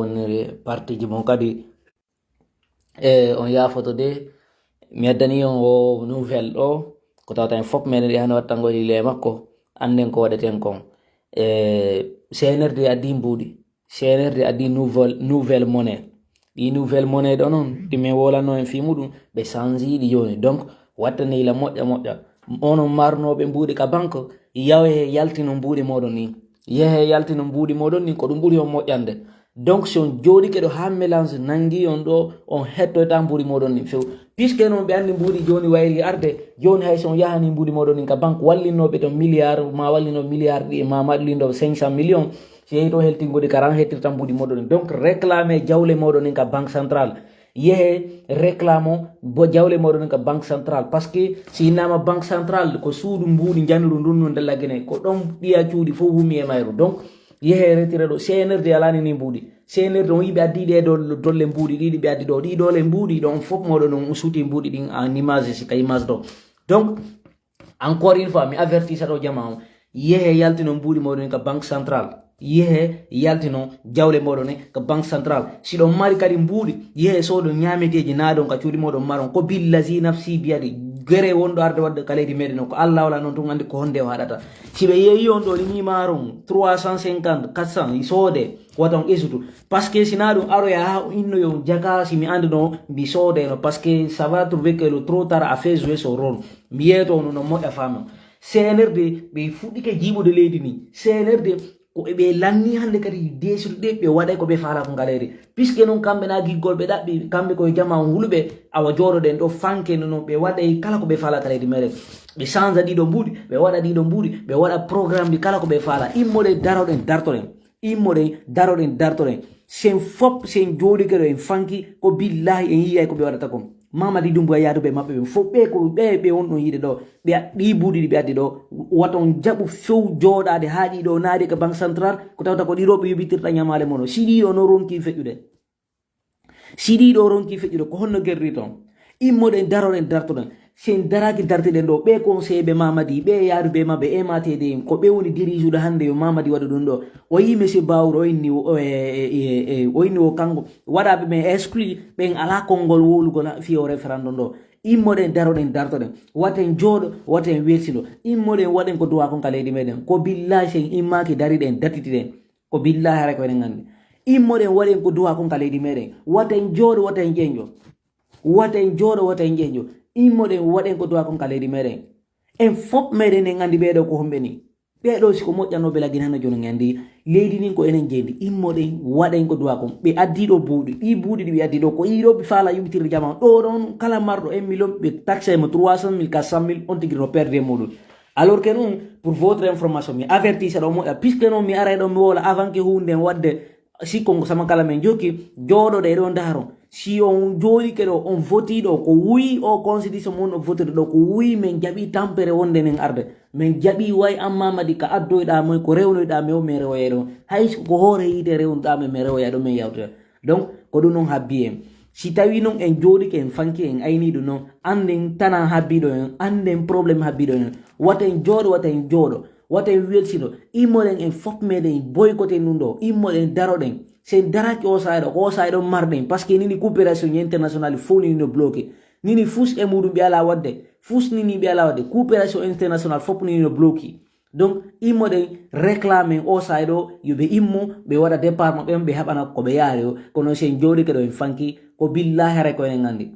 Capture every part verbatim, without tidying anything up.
wonniri partiji mon kadi. E on yaafoto de, mi addani on o nouvelle ɗo, ko tawata en fof meɗen ɗi hano wattango ɗi le makko, annden ko waɗeten kon. E C N R D addi mbuuɗi, C N R D addi nouvelle, nouvelle monnaie. Ɗi nouvelle monnaie ɗo noon, ɗi min wolanno en fii muɗum, ɓe change ɗi jooni. Donc, wattane ila moƴƴa moƴƴa. Onon marnooɓe mbuuɗi ka banque, yawe he yaltino mbuuɗi moɗon ni. Yehe yaltino mbuuɗi moɗon ni, ko ɗum ɓuri on moƴƴande. Donc, si on jooɗike ɗo haa mélange nangi on ɗo, on hettoyta mbuuɗi moɗon ni few. Puisque noon ɓe anndi mbuuɗi jooni wayri arde, jooni hay so on yahani mbuuɗi moɗon ni ka banque, wallinnooɓe ton milliard, ma wallinno milliard ɗi, ma wallinno cinq cent millions, si yehi to heltingode ka ran hettirta mbuuɗi moɗon ni. Donc, réclame jawle moɗon ni ka banque centrale. Yehe réclamo bo jawle moɗon ni ka banque centrale. Parce que si innama banque centrale, ko suudu mbuuɗi njanuru ndun nun dalla gine, ko ɗon ɗiya cuuɗi fof humi e mayru. Donc, yehe retire ɗo, C N R D alani ni mbuuɗi. C N R D on yiɓe addi ɗe dol-, dolle mbuuɗi ɗiɗi ɓe addi ɗo. Ɗi dole mbuuɗi ɗo on fof moɗon on suuti mbuuɗi ɗin en image, si ka image ɗo. Donc, encore une fois, mi avertisa ɗo jama on. Yehe yaltino mbuuɗi moɗon ka banque centrale. Yehe yaltino jawle moɗon ka banque centrale. Si ɗon mari kadi mbuuɗi, yehe soodon ñaameteeji naaɗon ka cuuɗi moɗon maron. Ko billazi nafsi biyadi. Gere wonɗo arde waɗde ka leydi meɗen o. Ko Allah wala noon tun anndi ko honde o haɗata. Si ɓe yeeyi on ɗo ni maron trois cent cinquante, quatre cents, i soode, wata on esutu. Parce que si na ɗum aroya ha o innoyo jaka, si mi anduno, mi soodeno. Parce que ça va trouver que le trop tard a fait jouer son rôle. Mi yeeto no, no moƴƴa faama. C N R D, ɓe fuɗɗike jiiɓude leydi ni. C N R D, ko ɓe lanni hannde kadi deesude ɗe, ɓe waɗay ko ɓe faala ko ngaleyre. Puisque noon kamɓe na giggol ɓe ɗaɓɓi, kamɓe koye jama on huluɓe, awa jooɗoɗen ɗo fanke no, no, ɓe waɗay kala ko ɓe faala ka leydi meɗen. Ɓe change ɗiɗo mbuuɗi, ɓe waɗa ɗiɗo mbuuɗi, ɓe waɗa programme ɗi kala ko ɓe faala. Immoɗen daroɗen, dartoɗen. Immoɗen, daroɗen, dartoɗen. Sen fop, sen jooɗike ɗo, en fanki, ko billahi en yiyay ko ɓe waɗata kon. Mamadi Dumbuya yaaduɓe maɓɓe ɓen fof, ɓe ko ɓe, ɓe on ɗon yiide ɗo, ɓe a-, ɗi buuɗi ɗi ɓe addi ɗo, wata on jaɓu few jooɗaade haa ɗi ɗo naade ka banque centrale, ko tawta ko ɗi ɗo ɓe yoɓitirta ñamaale mon o. Si ɗi ɗo no ronki feƴƴude. Si ɗi ɗo ronki feƴƴude, ko honno gerri ton? Immoɗen, daroɗen, dartoɗen. Si en daraaki, dartiɗen ɗo, ɓe conseiller ɓe Mamadi, ɓe yaaduɓe maɓɓe, e matede en, ko ɓe woni dirijude hannde yo Mamadi waɗu ɗum ɗo. O yi monsieur Bawro, o inni o, e, e, e, e, o inni o kanko, waɗaɓe ɓen exclu, ɓen alaa konngol wowlugol ha-, fii o référendum ɗo. Immoɗen, daroɗen, dartoɗen. Waten jooɗo, waten welsindo. Immoɗen, waɗen ko duwa kon ka leydi meɗen. Ko billahi si en immaaki, dariɗen, dartitiɗen. Ko billahi haray ko enen nganndi. Immoɗen, waɗen ko duwa kon ka leydi meɗen. Waten jooɗo, waten ƴeñƴo. Waten jooɗo, waten ƴeñƴo. Immoɗen, waɗen ko duwa kon ka leydi meɗen. En fop meɗen en nganndi ɓeeɗo ko homɓe ni. Ɓeeɗo si ko moƴƴanooɓe lagine hannde jooni en nganndi. Leydi ndin ko enen jeyndi. Immoɗen, waɗen ko duwa kon. Ɓe addi ɗo buuɗi. Ɗi buuɗi ɗi ɓe addi ɗo. Ko ɗi ɗo ɓe faala yuɓitirde jama. Ɗo ɗon kala marɗo un million ɓe taxe mo trois cent mille, quatre cent mille, on tigi no perdre muɗum. Alors que ɗum, pour votre information, mi averti saɗa o moƴƴa, puisque noon mi aray ɗo mi wowla avant que huunde nden waɗde, sikko ngo sama kala men jokki, jooɗoɗe ɗo ndaro. Si on jooɗike ɗo, on voti ɗo, ko wuyi o constitution mon o votiri ɗo, ko wuyi men jaɓi tampere wonde nen arde. Men jaɓi way an Mamadi ka addoyɗa moy, ko rewnoyɗa men o men rewoyay ɗo. Hay so ko hoore yiite rewnuɗa men, men rewoyay ɗo, men yawtoya. Donc, ko ɗum noon habbi en. Si tawi noon en jooɗike, en fanki, en ayni ɗum noon, annden tana habbiɗo en, annden problème habbiɗo en. Wata en jooɗo, wata en jooɗo, wata en welsido. Immoɗen en fof meɗen boycotten ɗum ɗo. Immoɗen daroɗen. Si en daraki o saay ɗo, ko o saay ɗo marɗen. Parce que nini coopération internationale fof nini no bloqué. Nini fus e muɗum ɓe alaa waɗde. Fus nini ɓe alaa waɗde. Coopération internationale fof nini no bloqué. Donc, immoɗen réclamer o saay ɗo, yo ɓe immo, ɓe waɗa départ maɓɓe, ɓe haɓana ko ɓe yaari o. Kono si en jooɗike ɗo en fanki, ko billahi haray ko enen nganndi.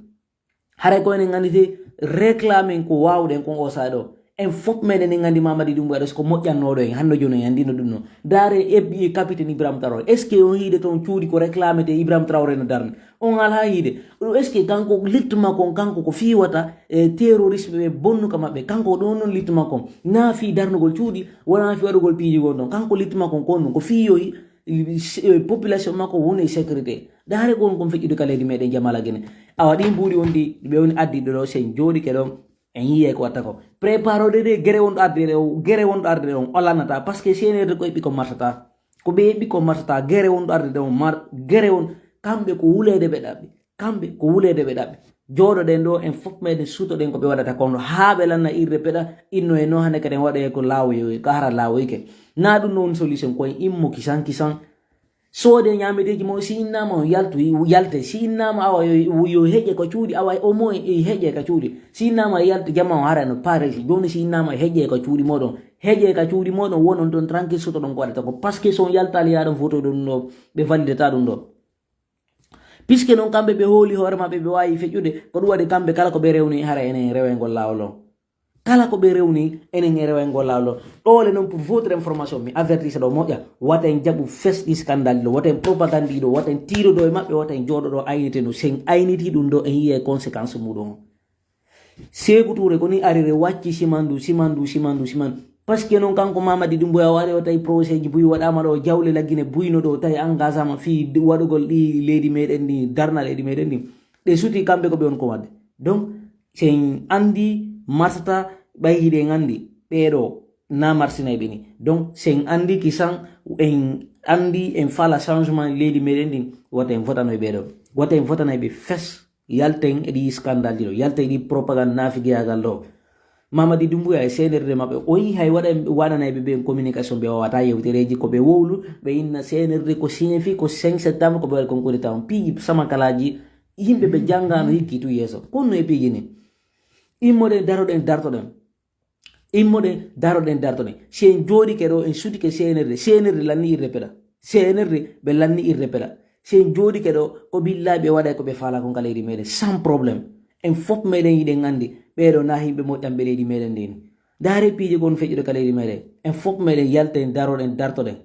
Haray ko enen nganndi te réclamer ko waawɗen kon o saay ɗo. En fof meɗen en nganndi Mamadi Doumbouya ɗo, si ko moƴƴannooɗo en, hannde jooni en anndino ɗum no. Daare F B I capitaine Ibrahim Traoré. Est-ce que on yiide toon cuuɗi ko réclamer te Ibrahim Traoré no darni? On alaa yiide. Ɗum est-ce que kanko littuma kon, kanko ko fiiwata e terroriste ɓe bonnuka maɓɓe? Kanko ɗum noon littuma kon. Na fii darnugol cuuɗi, wona fii waɗugol piiji gon ɗon. Kanko littuma kon kon ɗum. Ko fii yo i-, i-, i-, population makko woni e sécurité. Daare kon kon feƴƴude ka leydi meɗen Jamala Gine. Awa ɗin mbuuɗi on ɗi, ɓe woni addi ɗo, sen jooɗike ɗon, en yiyay ko watta ko. Préparode de gere wonɗo arde ɗo, gere wonɗo arde ɗon, o lannata. Parce que C N R D ko eɓɓi ko martata. Ko ɓe eɓɓi ko martata, gere wonɗo arde ɗon, mar-, gere won, kamɓe ko wuleede ɓe ɗaɓɓi. Kamɓe ko wuleede ɓe ɗaɓɓi. Jooɗoɗen ɗo, en fof meɗen suutoɗen ko ɓe waɗata kon ɗo. Haa ɓe lanna irde peɗa, inno e no hannde kadi en waɗoye ko laawoyoy, ko hara laawoyke. Na ɗum noon solution, ko en immo kisan kisan. Soode ñaameteeji mo, si innama on yaltu, yalte, si innama awa yo, yo heƴe ko cuuɗi, awa o mo e heƴe ka cuuɗi. Si innama yaltu, jama o hara no paresi. Joni si innama heƴe ko cuuɗi moɗon, heƴe ka cuuɗi moɗon, wonon ton tranquille, soto ɗon ko waɗata ko. Parce que si on yaltali yaɗon foto ɗum ɗo, ɓe validata ɗum ɗo. Puisque non kamɓe ɓe hooli hoore maɓɓe, ɓe wawi feƴƴude, ko ɗum waɗi kamɓe kala ko ɓe rewni hara enen rewengol lawol on. Kala ko ɓe rewni enen e rewengol lawol on. Ɗoole non, pour votre information, mi avertise ɗo moƴƴa, wata en jaɓu fes ɗi scandale ɗo, wata en propagande ɗo, wata en tiirodo e maɓɓe, wata en jooɗoɗo aynite no. Sen ayniti ɗum ɗo, en yiye conséquence muɗum. Seeku Tuure ko ni arire wacci simandu, simandu, simandu, simandu. Parce que non kanko Mamadi Doumbouya waɗi o tawi projet ji buy waɗama ɗo, jawle laggine buyno ɗo, tawi engagement fii waɗugol ɗi leydi meɗen ndi, darna leydi meɗen ndi. Ɗe suti kamɓe ko ɓe on ko wadde. Donc, sen andi marsata ɓay hiɗen andi ɓeɗo na marsinay ɓe ni. Donc, sen andi kisan en andi en fala changement leydi meɗen ndi, wata en votanoy ɓeɗo. Wata en votanay ɓe fes. Yalten e ɗi scandale ɗi ɗo, yalten e ɗi propagande naafigiyagal ɗo. Mamadi Doumbouya e C N R D maɓɓe, o yi hay waɗa, waɗanay ɓe ɓen communication, ɓe wawata yewtereji ko ɓe wowlu, ɓe inna C N R D ko signifi ko cinq septembre ko ɓe waɗi concours d'état on. Piiji samakalaji, yimɓe ɓe jangano hikki tu yeeso. Kono e piiji ni. Immoɗen, daroɗen, dartoɗen. Immoɗen, daroɗen, dartoɗen. Si en jooɗike ɗo, en sutike C N R D, C N R D lanni irde peɗa. C N R D ɓe lanni irde peɗa. Si en jooɗike ɗo, ko billahi ɓe waɗay ko ɓe faala kon ka leydi meɗen, sans problème. En fop meɗen yiɗen andi, ɓeɗo na yimɓe moƴƴamɓe leydi meɗen ndin. Ndaare piiji kon feƴƴuɗo ka leydi meɗen. En fop meɗen yalten, daroɗen, dartoɗen.